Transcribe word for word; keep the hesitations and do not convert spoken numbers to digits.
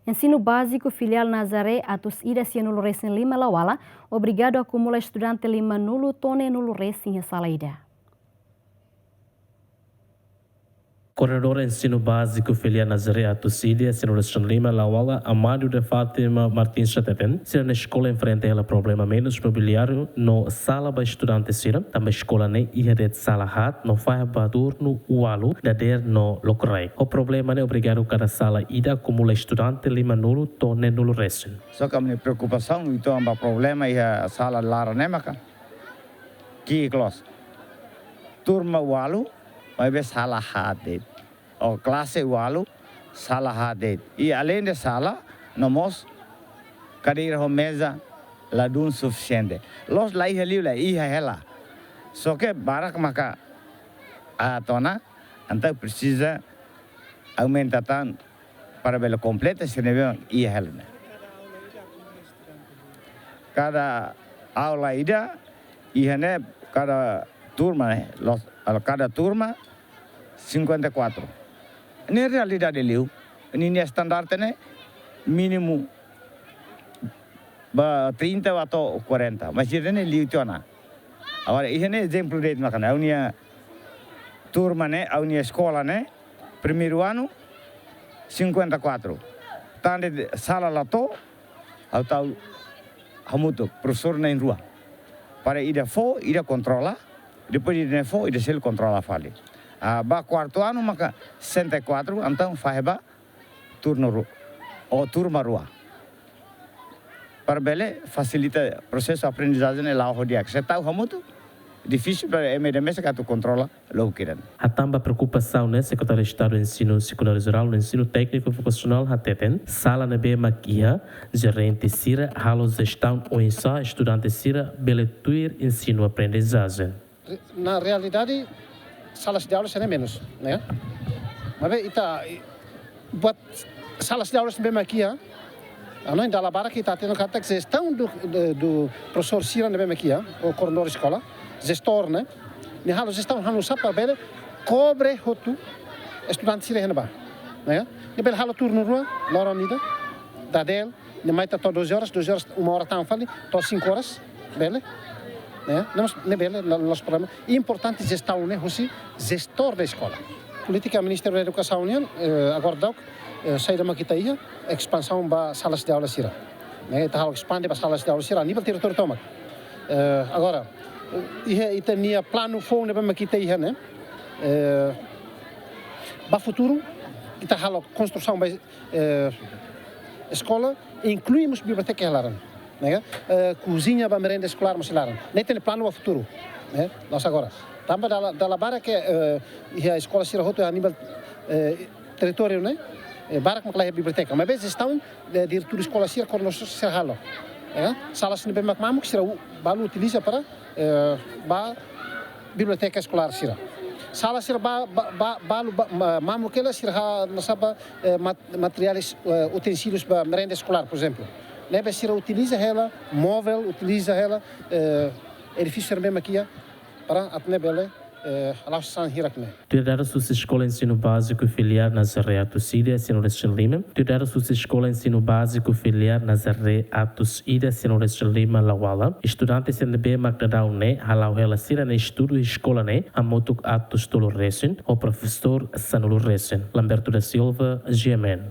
Ensinu Báziku Filiál Nazaré atus ida sianulu resin lima Lawala obrigadu akumula estudante limanulu to'o neenulu resin iha sala ida. Koordenadór Ensinu Báziku Filiál Nazaré atus ida sianulu resin lima Lawala, Amádio de Fátima Martins hateten, sira-nia eskola enfrenta hela problema menus mobiliáriu no sala ba estudante sira, tanba eskola ne'e iha de'it sala haat no fahe ba turnu ualu, dadeer no lokraik. Ho problema ne'e obrigadu kada sala ida akumula estudante limanulu to'o neenulu resin. Só ke ami-nia preokupasaun uitoan ba problema iha sala laran ne'e maka ki'ik loos. Turma ualu, maibé sala haat de'it. Ou klase ualu, sala haat de'it. I aleinde sala, no mós kadeira ho meza ladún sufisiente. Loos la iha liu, la iha hela. Só ke barak maka aat ona, entaun presiza aumenta tan para bele kompleta sira ne'ebé iha hela ne'e. Kada aula ida iha ne'e, kada turma ne'e, loos, kada turma cinquenta e quatro. Ne'e realidade liu, ninia estandarte ne'e mínimu ba trinta ba to'o quarenta, mas ida-ne'e liu tiha ona. Agora, iha ne'e ezemplu de'it maka ne'e, ha'u-nia turma ne'e, ha'u-nia eskola ne'e, primeiru anu, cinquenta e quatro. Tan de'it sala la to'o, ha'u tau hamutuk, profesór na'in-rua. Para ida fó, ida kontrola, depois ida ne'e fó, ida seluk kontrola fali. Ah, ba kuartu anu maka sessenta e quatro, entaun fahe ba turnu rua, ou turma rua. Para bele fasilita prosesu aprendizajen ne'e la'o ho di'ak. Se tau hamutuk, difisil para ema ida mesak atu kontrola loos kiran. Hatán ba preokupasaun ne'e, Sekretáriu Estadu Ensinu Sekundáriu Jerál no Ensinu Tékniku Vokasionál hateten, sala ne'ebé mak iha, jerente sira halo jestaun oinsá estudante sira bele tuir ensinu-aprendizajen. Re-, na realidade, salas de aulas sira menus, ne'e? Maibé ita, i-, buat salas de aulas ne'ebé mak iha, ah, no, dala barak ita hatene katak jestaun do, do, do profesór sira ne'ebé mak iha, ou koordenadór eskola, jestór ne'e, nia halo jestaun halo sapa bele kobre hotu estudante sira iha ne'ebá, ne'e? Nia bele halo turnu rua, loron ida, dadeer, nia mai to'o doze horas, doze horas, uma hora tan fali, to'o cinco horas, bele? Ne'e? Ne'e mós ne'e bele, la, loos problema. Importante jestaun ne'e hosi jestór da eskola. Polítika Ministériu da Edukasaun nian, eh, agora daudauk, eh, saida mak ita iha, espansaun ba salas de aula sira. Ne'e, ita halo espande ba salas de aula sira, a nivel territóriu tomak. Eh, agora, eh, iha ita-nia planu foun ne'ebé mak ita iha ne'e, eh, ba futuru, ita halo konstrusaun ba eh, eskola, inklui mós biblioteka iha laran, ne'e? Eh, koziña ba merenda eskolár mós iha laran. Ne'e ita-nia planu ba futuru, ne'e? Loos agora. Tanba dala, dala barak ke, eh, iha eskola sira hotu a nivel, eh, territóriu ne'e, eh, barak mak la iha biblioteka. Maibé jestaun, eh, diretór eskola sira, koordenadór sira halo. Eh, sala sira ne'ebé mak mamuk sira u-, balu utiliza para, eh, ba biblioteka eskolár sira. Sala sira ba, ba, ba, balu ba, ma-, mamuk hela sira ha, hanesan ba, eh, mat-, materiais, eh, utensílius ba merenda eskolár, por ezemplu. Ne'ebé sira utiliza hela, móvel, utiliza hela, eh, edifísiu sira ne'ebé mak iha, para atu nune'e bele, eh, hala'o sasán hirak ne'e. Tuir dadus husi Eskola Ensinu Báziku Filiál Nazaré atus ida sianulu resin lima, tuir dadus husi Eskola Ensinu Báziku Filiál Nazaré atus ida sianulu resin lima Lawala, estudante sira ne'ebé mak daudaun ne'e hala'o hela sira-nia estudu eskola ne'e hamutuk atus tolu resin, ho profesór sanulu resin. Lamberto da Silva, G M N.